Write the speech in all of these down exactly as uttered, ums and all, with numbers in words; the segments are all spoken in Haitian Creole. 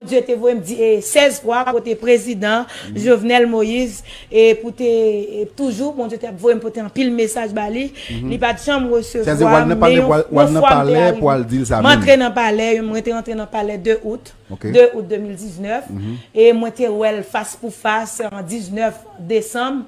Bondye te voye m di, e, sèz fwa kote prezidan Jovenel Moïse, e, pou te, e, toujou, Bondye te ap voye m pote anpil mesaj ba li. Li pa t janm resevwa m, men yon, yon fwa m te arive. M antre nan palè, mwen te antre nan palè de out, de out de mil diznèf, e mwen te wè l fas pou fas an diznèf desanm,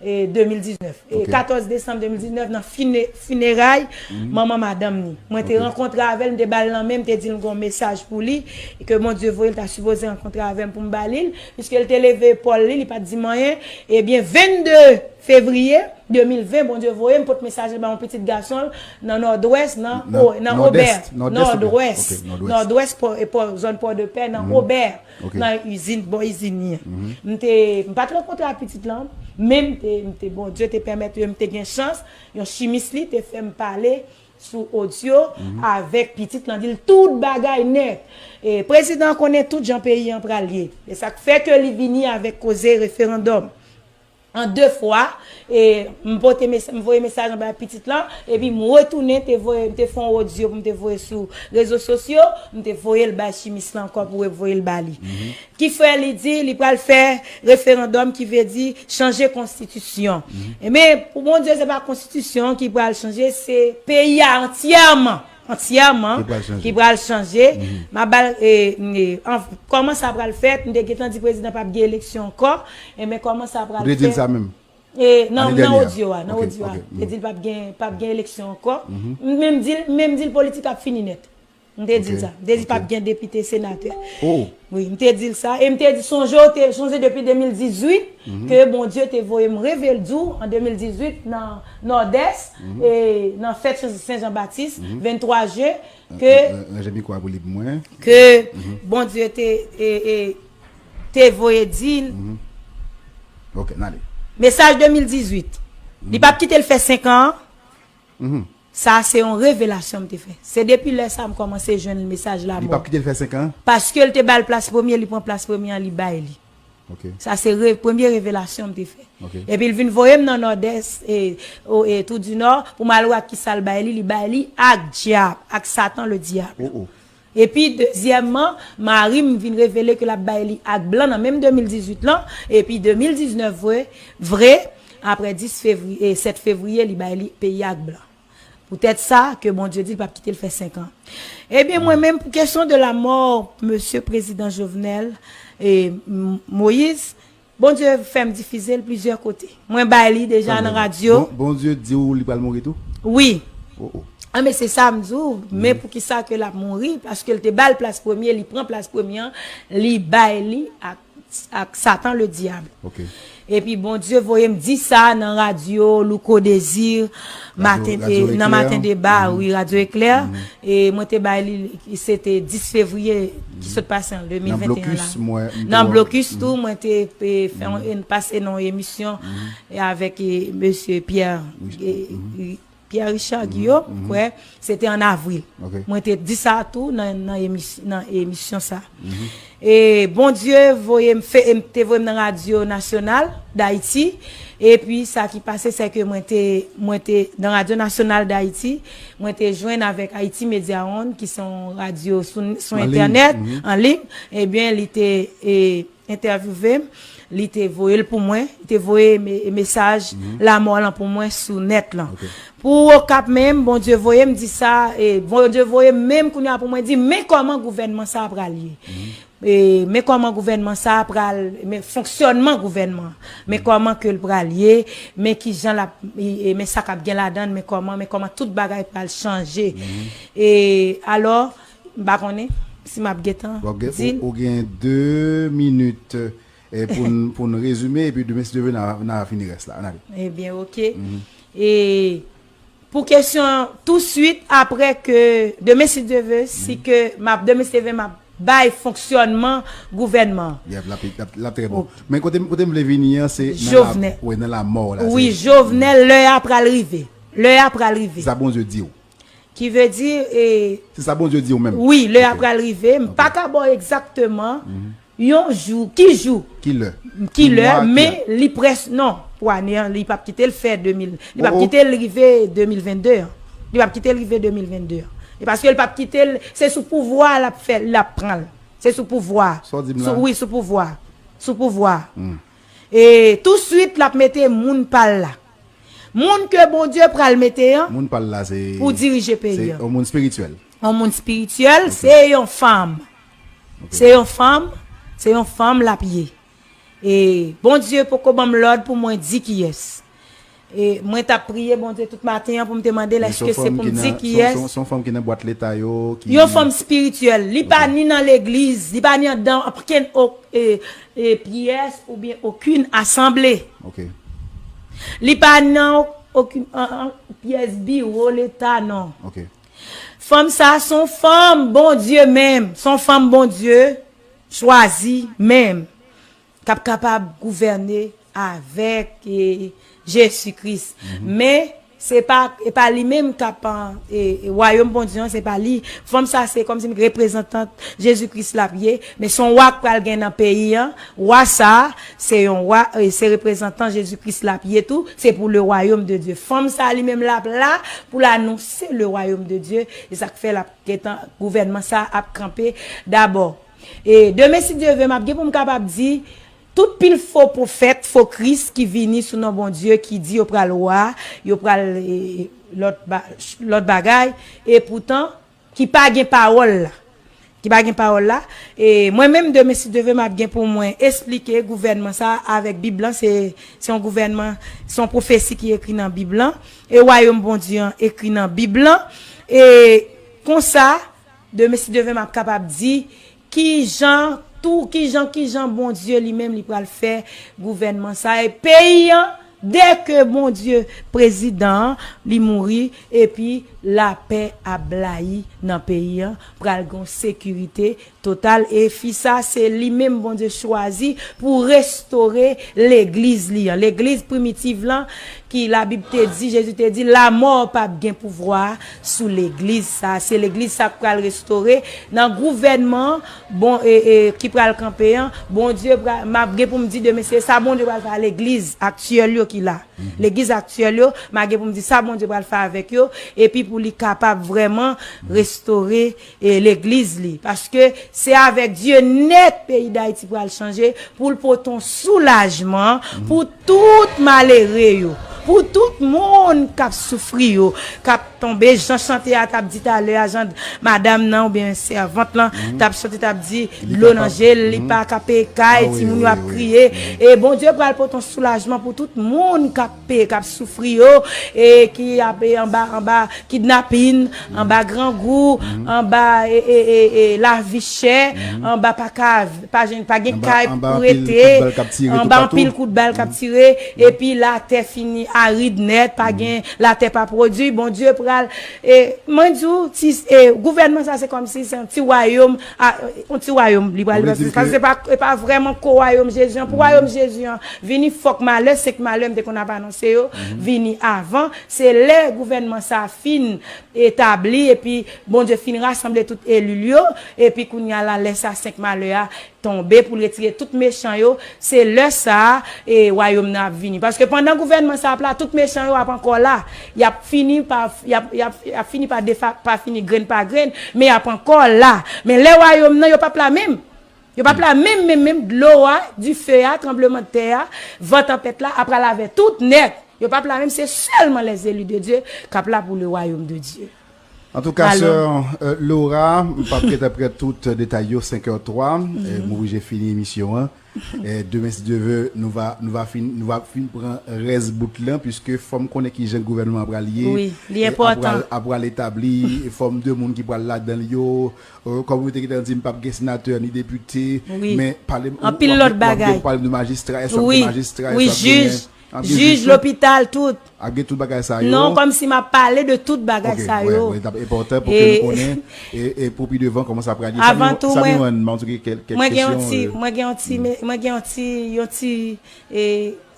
e, de mil diznèf. E katòz desanm de mil diznèf, nan fine-, fineray manman madanm ni. Mwen te rankontre avè l, m te ba l lanmen, m te di l m gen yon mesaj pou li, e ke Bondye voye l ta sipoze rankontre avè m pou m ba li l, piske l te leve epòl li, li pa t di m anyen. Ebyen, vennde fevriye de mil ven, Bondye voye m pot mesaj la ba yon pitit gason l nan Nòdwès, nan, nan Obè, Nòdwès, Nòdwès, pò, pò, zòn Pòdepè, nan Obè, nan izin, bò izin li an. M te, m pa t rankontre ak pitit lan, men m te, m te, Bondye te pèmèt m te gen chans, yon chimis li te fè m pale sou odyo avèk pitit lan, di l tout bagay nèt. E prezidan an konnen tout jan peyi an pral ye. E sa k fè ke li vini avèk koze referandòm. An de fwa, e m pote mes-, m voye mesaj anba pitit lan, epi m retounen, te voye, m te fè yon odyo pou m te voye sou rezo sosyo, m te voye l bay chimis lan ankò pou voye l ba li. Ki fè li di li pral fè referandòm, ki vle di chanje konstitisyon. Ebyen, pou Bondye, se pa konstitisyon ki pral chanje, se peyi a antyèman, antyèman ki pral chanje. M ap ba l, e, e, an, kòman sa pral fèt, m te gentan di prezidan p ap gen eleksyon ankò, ebyen, kòman sa pral fèt. Ou te di l sa menm? E, nan, nan odyo a, nan odyo a. M te di l p ap gen, p ap gen eleksyon ankò. M menm di l, m menm di l politik ap fini nèt. M te di l sa. M te di p ap gen depite, senatè. Wi, m te di l sa. E m te di, sonje, w te, sonje depi de mil dizuit ke Bondye te voye m revele di w an de mil dizuit nan Nòdès, e nan fèt Sen Jan Batis, venntwa jen, ke, ke Bondye te, e, e, te voye di l. Mesaj de mil dizuit. Li p ap kite l fè senk an. Sa se yon revelasyon m te fè. Se depi lè sa m kòmanse jwenn mesaj lanmò. Li p ap kite l fè senk an? Paske l te ba l plas premye, li pran plas premye an, li bay li. Sa se re-, premye revelasyon m te fè. Epi l vin voye m nan Nòdès, e, o, e, Tou di Nò, pou m al wè ak kisa l bay li, li bay li ak dyab, ak Satan le diable. Epi, dezyèmman, mari m vin revele ke l ap bay li ak blan nan menm de mil dizuit lan, epi de mil diznèf vre, vre, apre dis fevriye, e, sèt fevriye, li bay li peyi ak blan. Poutèt sa, ke Bondye di l p ap kite l fè senk an. Ebyen, mwen menm, pou kesyon de la mò, mesye prezidan Jovenel, e, M-, Moïse, Bondye fè m difize l plizyè kote. Mwen bay li deja nan radyo. Bon, Bondye di w li pral mouri tou? Wi. Oh, oh. A, men se sa m di w, men poukisa ke l ap mouri? Paske l te ba l plas premye, li pran plas premye an, li bay li ak, ak Satan le diable. Epi Bondye voye m di sa nan radyo Louko Désir, maten, e, nan Maten Deba, wi, Radyo Eklè. E mwen te bay li, se te dis fevriye ki sot pase an de mil venteyen la. Nan Blokis tou, mwen te, e, fè yon, pase nan yon emisyon, e, avèk, e, mesye Pierre, e, e, Pierre Richard Guillaume, m kwè, se te an avril. Mwen te di sa tou nan, nan emis-, nan emisyon sa. E Bondye voye m fè, e m te voye m nan Radyo Nasyonal Dayiti. Epi sa ki pase, se ke mwen te, mwen te nan Radyo Nasyonal Dayiti, mwen te jwenn avèk Haïti Media One, ki se yon radyo sou, sou entènèt, an liy. Ebyen, li te, e, entèvyouve m, li te voye l pou mwen, li te voye me-, mesaj lanmò lan pou mwen sou nèt lan. Pou Okap menm, Bondye voye m di sa, e Bondye voye m menm kounye a pou mwen di, men kòman gouvènman sa a pral ye. E, men kòman gouvènman sa a pral, men fonksyònman gouvènman, men kòman ke l pral ye, men kijan l ap, e, e, men sa k ap gen ladan l, men kòman, men kòman tout bagay pral chanje. E, alò, m pa konnen si m ap gentan di l. Ou, ou gen de minit, e, pou n, pou n rezime, epi demen, si Dye vle, n a, n a fini rès la. Ann ale. Ebyen, oke. E pou kesyon an, touswit apre ke, demen, si Dye vle, si ke m ap, demen, si Dye vle, m ap bay fonksyònman gouvènman. Yep, l ap, l ap, l ap trè bon. Men kote, kote m vle vini an, se nan la, wi, nan lamò la. Wi, Jovenel, lè a pral rive. Lè a pral rive. Se sa Bondye di w. Ki vle di, e, se sa Bondye di w menm. Wi, lè a pral rive. M pa ka ba w egzakteman yon jou, ki jou, ki lè, ki lè, men li près, non, pou ane an, li p ap kite l fè de mil, li p ap kite l rive de mil vennde an. Li p ap kite l rive de mil vennde an. E paske l p ap kite l, se sou pouvwa a l ap fè, l ap pran l. Se sou pouvwa. Sa w di m la? Sou, wi, sou pouvwa. Sou pouvwa. Hmm. E touswit, l ap mete moun pa l la. Moun ke Bondye pral mete an. Moun pa l la, se, pou dirije peyi an. Se yon moun espirityèl. Yon moun espirityèl, ok, se yon fanm. Ok. Se yon fanm, se yon fanm l ap ye. E Bondye poko ban m lòd pou mwen di kiyès. E mwen t ap priye Bondye tout maten an pou m te mande l, èske se pou m di kiyès? Se yon fanm ki nan bwat leta yo, ki... Yon fanm espirityèl. Li pa ni nan legliz, li pa ni anndan okenn, e, e, pyès oubyen okenn asanble. Ok. Li pa nan okenn, an, an, pyès biwo leta, non. Ok. Fanm sa a se yon fanm Bondye menm, se yon fanm Bondye chwazi menm, k ap kapab gouvène avèk, e, Jezi Kris. Mhm. Men, se pa, e pa li menm k ap, e, e, wayòm Bondye an, se pa li. Fanm sa, se kòmsi reprezantant Jezi Kris l ap ye, men se yon wa k pral gen nan peyi an. Wa sa, se yon wa, e, se reprezantan Jezi Kris l ap ye tou, se pou le royaume de Dieu. Fanm sa, li menm, l ap la pou l anonse le royaume de Dieu, e sa k fè l ap gentan, gouvènman sa ap kanpe dabò. E demen, si Dye vle, m ap gen pou m kapab di, tout pil fo pwofèt, fo Kris ki vini sou non Bondye, ki di yo pral wa, yo pral, e, lòt ba-, lòt bagay, e poutan, ki pa gen pawòl la. Ki pa gen pawòl la. E mwen menm, demen, si Dye vle, m ap gen pou mwen esplike gouvènman sa avèk Bib lan. Se, se yon gouvènman, se yon pwofesi ki ekri nan Bib lan. E wayòm Bondye an ekri nan Bib lan. E konsa, demen, si Dye vle, m ap kapab di kijan, tou, kijan, kijan Bondye li menm li pral fè gouvènman sa. E peyi an, dèke Bondye, prezidan an, li mouri, epi lapè ap blayi nan peyi an, pral gen sekirite total. E fi sa, se li menm Bondye chwazi pou restore legliz li an. Legliz primitiv lan, ki Labib te di, Jezi te di, lamò p ap gen pouvwa sou legliz sa. Se legliz sa k pral restore nan gouvènman, bon, e, e, ki pral kanpe an. Bondye pral, m ap gen pou m di demen, se sa Bondye pral fè a legliz aktyèl yo ki la. Mhm. Legliz aktyèl yo, m ap gen pou m di sa Bondye pral fè avèk yo, epi pou li kapab vrèman restore, e, legliz li. Paske se avèk Dye nèt peyi Dayiti pral chanje, pou l pote yon soulajman pou tout malere yo, pou tout moun k ap soufri yo, k ap tonbe, jan chante a t ap di talè a, jan madanm nan oubyen sèvant lan t ap chante, t ap di dlo nan je l, li pa ka peye kay, timoun yo ap kriye. E Bondye pral pote yon soulajman pou tout moun k ap peye, k ap soufri yo, e ki ap, e, anba, anba kidnapin, anba grangou, anba, e, e, e, e, lavi chè, anba pa ka, pa jen, pa gen kay pou rete, anba anpil kout bal k ap tire, epi latè fini arid nèt, pa gen, latè pa pwodui. Bondye pral, e, mwen di w, ti, e, gouvènman sa se kòmsi se yon ti wayòm, a, yon ti wayòm li pral, paske se pa, se pa vrèman ko wayòm Jezi an. Pou wayòm Jezi an vini, fòk malè, senk malè m te konn ap anonse yo, vini avan. Se lè gouvènman sa fin etabli, epi Bondye fin rasanble tout eli l yo, epi kounye a la, lè sa senk malè a tonbe pou l retire tout mechan yo, se lè sa a, e, wayòm nan ap vini. Paske pandan gouvènman sa ap la, tout mechan yo ap ankò la. Y ap fini pa, y ap, y ap, y ap fini pa defa-, pa fini grenn pa grenn, men y ap ankò la. Men lè wayòm nan, yo p ap la menm. Yo p ap la menm, menm, menm. Dlo a, dife a, tranblemanntè a, van tanpèt la, ap pral avè tout nèt. Yo p ap la menm, se sèlman les élus de Dieu k ap la pou le royaume de Dieu. Antouka, sè, euh, Laura, m p ap gentan pran tout detay yo, senk è twa, euh, m oblije fini emisyon an. E demen, si Dye ve, nou va, nou va fin, nou va fin pran rès bout lan, piske fò m konnen kijan gouvènman an pral ye. Wi, li enpòtan. Ap pral, ap pral etabli, fòm de moun ki pral ladan l yo. Euh, kòm ou te gentan di, m p ap gen senatè ni depite, men pale, w ap gen, w ap gen pwoblèm de majistra, èske w ap gen majistra, èske w ap gen jij, lopital, tout. Ap gen tout bagay sa yo. Non, kòmsi m ap pale de tout bagay sa yo. Ok, wi, wi, t ap enpòtan pou ke nou konnen, e, e pou pi devan, kòman sa pral ye. Avan tou, mwen, mwen gen yon ti, mwen gen yon ti, mwen gen yon ti, yon ti, e,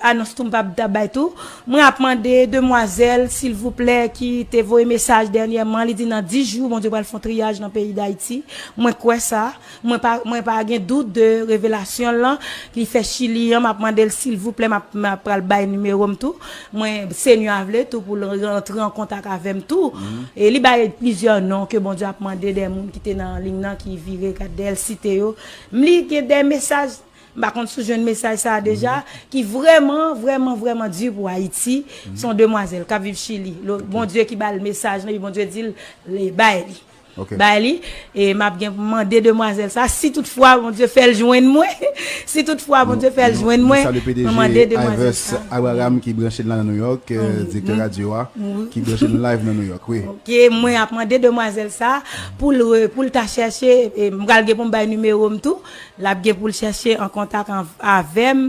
anons tou m p ap ta bay tou. Mwen ap mande demwazèl, silvouplè, ki te voye mesaj dènyèman, li di nan dis jou, Bondye pral fè yon triyaj nan peyi Dayiti. Mwen kwè sa. Mwen pa, mwen pa gen dout de revelasyon l lan, li fè Chili an. M ap mande l, silvouplè, m ap, m ap pral bay nimewo m tou. Mwen, Senyè a vle tou pou l rantre an kontak avè m tou. E li bay plizyè non ke Bondye ap mande de moun ki te nan liy nan, ki vire gad dèyè l site yo. M li gen de mesaj, m pa konn si w jwenn mesaj sa a deja, ki vrèman, vrèman, vrèman di pou Ayiti. Se yon demwazèl k ap viv Chili. Lo-, Bondye ki ba l mesaj lan, epi Bondye di l, le, bay li. Bay li, e m ap gen pou mande demwazèl sa, si toutfwa Bondye fè l jwenn mwen, si toutfwa Bondye fè l jwenn mwen, mwen mande demwazèl sa. Abraham ki branche n la nan Nouyòk, euh, direktè radyo a, ki branche nou live nan Nouyòk, wi. Ok, mwen ap mande demwazèl sa pou l re-, pou l ta chèche, e m pral gen pou m bay nimewo m tou, l ap gen pou l chèche an kontak an-, avè m,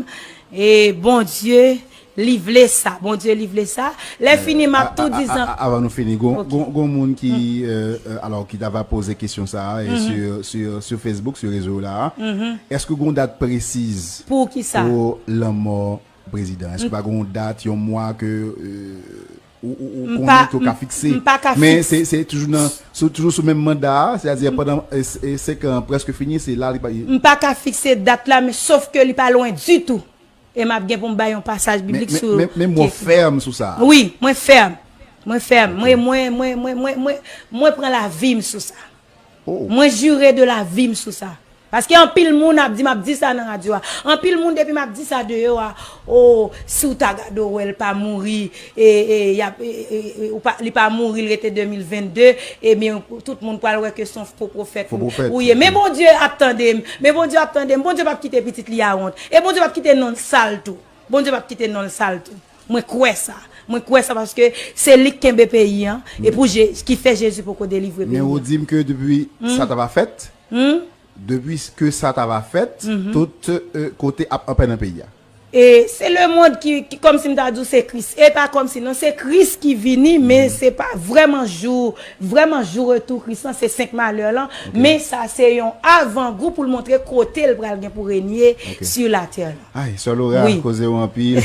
e Bondye, li vle sa, Bondye li vle sa. Lè fini, m ap tou di zan. Avan nou fini, gon, gon, gon moun ki, euh, euh, alò, ki ta va poze kesyon sa a, e sur, sur, sur Facebook, sur rezo la. Èske gon dat presiz pou ki sa? Pou lanmò prezidan? Èske pa gon dat, yon mwa ke, euh, ou, ou, ou konnen ke w ka fikse? Men se, se toujou nan, sou, toujou sou menm manda a, sètadi pandan, e, e, senk an prèske fini, se la li pa. M pa ka fikse dat la, men sof ke li pa lwen ditou. E m ap gen pou m bay yon pasaj biblik sou. Men, men, men mwen fèm sou sa. Wi, mwen fèm. Mwen fèm. Mwen, mwen, mwen, mwen, mwen, mwen, mwen pran lavi m sou sa. Mwen jire de lavi m sou sa. Paske anpil moun ap di, m ap di sa nan radyo a. Anpil moun depi m ap di sa deyò a, o, si w ta gade w wè l pa mouri, e, e, y ap, e, e, e, ou pa, li pa mouri, l rete de mil vennde, ebyen, tout moun pral wè ke se yon fo pwofèt ou ye. Men Bondye ap tande m. Men Bondye ap tande m. Bondye p ap kite pitit li a wont. E Bondye p ap kite non l sal tou. Bondye p ap kite non l sal tou. Mwen kwè sa. Mwen kwè sa paske se li k kenbe peyi an. E pou Je-, ki fè Jezi poko delivre peyi an. Men ou di m ke depi sa ta va fèt, depi ke sa ta va fèt, tout, euh, kote ap anpè nan peyi a. E se lemonn ki, ki, kòmsi m ta di w se Kris. E pa kòmsi non, se Kris ki vini, men se pa vrèman jou, vrèman jou retou Kris lan, se senk malè lan. Men sa se yon avangou pou l montre kote l pral gen pou renye sur la terre lan. Ay, sè Laura, koze w anpil.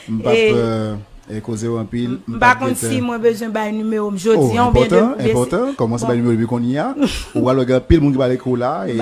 M p ap, euh, e koze w anpil. M pa konn si mwen bezwen bay nimewo m jodi an oubyen de. Enpòtan, enpòtan. Kòmanse bay nimewo depi kounye a. Ou pral wè gen anpil moun ki pral ekri w la e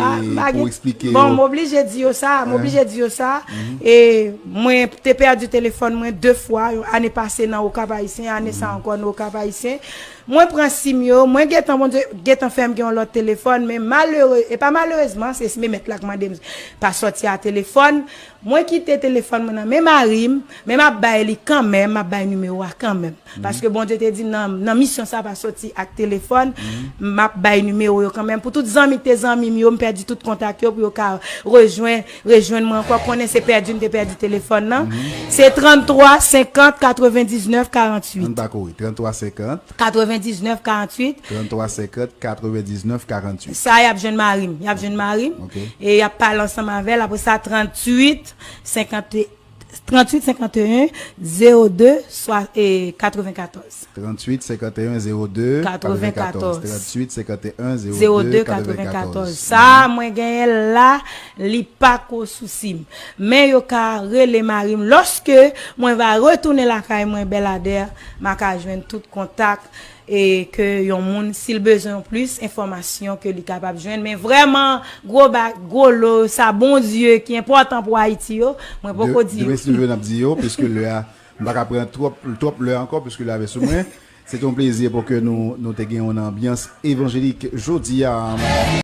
pou eksplike yo. Bon, m oblije di yo sa, m oblije di yo sa. E mwen te pèdi telefòn mwen de fwa, ane pase nan Okap Ayisyen, ane sa ankò nan Okap Ayisyen. Mwen pran sim yo, mwen gentan, Bondye gentan fè m gen yon lòt telefòn, men malere-, e pa malerezman, se Memèt la k mande m pa sòti a telefòn. Mwen kite telefòn mwen nan men mari m, men m ap bay li kanmenm, m ap bay nimewo a kanmenm. Paske Bondye te di m nan, nan misyon sa pa soti ak telefòn, m ap bay nimewo yo kanmenm. Pou tout zanmi ki te zanmi m yo, m pèdi tout kontak yo pou yo ka rejwenn, rejwenn mwen ankò. Konnen se pèdi m te pèdi telefòn nan. Se tranntwa senkant katrevendiznèf karanntuit. Ann pa kouri, tranntwa senkant. Katrevendiznèf karanntuit. Tranntwa senkant katrevendiznèf karanntuit. Sa y ap jwenn mari m, y ap jwenn mari m. E y ap pale ansanm avè l. Apre sa, tranntuit senkant, tranntuit senkanteyen zewo de swa, e, katrevenkatòz. Tranntuit senkanteyen zewo de katrevenkatòz. Katrevenkatòz. Tranntuit senkanteyen zewo de katrevenkatòz. Sa, mwen genyen l la, li pa ko sousi m. Men yo ka rele mari m. Lòske mwen va retounen lakay mwen, Bèladè, m a ka jwenn tout kontak e ke yon moun, si l bezwen plis enfòmasyon, ke li kapab jwenn. Men vrèman, gwo ba-, gwo lo, sa Bondye ki enpòtan pou Ayiti yo, mwen poko di yo. Demen si Dye vle, n ap di yo, piske lè a, m pa ka pran twòp, twòp lè ankò, piske lè a vin sou mwen. Se te yon plezi pou ke nou, nou te gen yon anbyans evanjelik jodi a.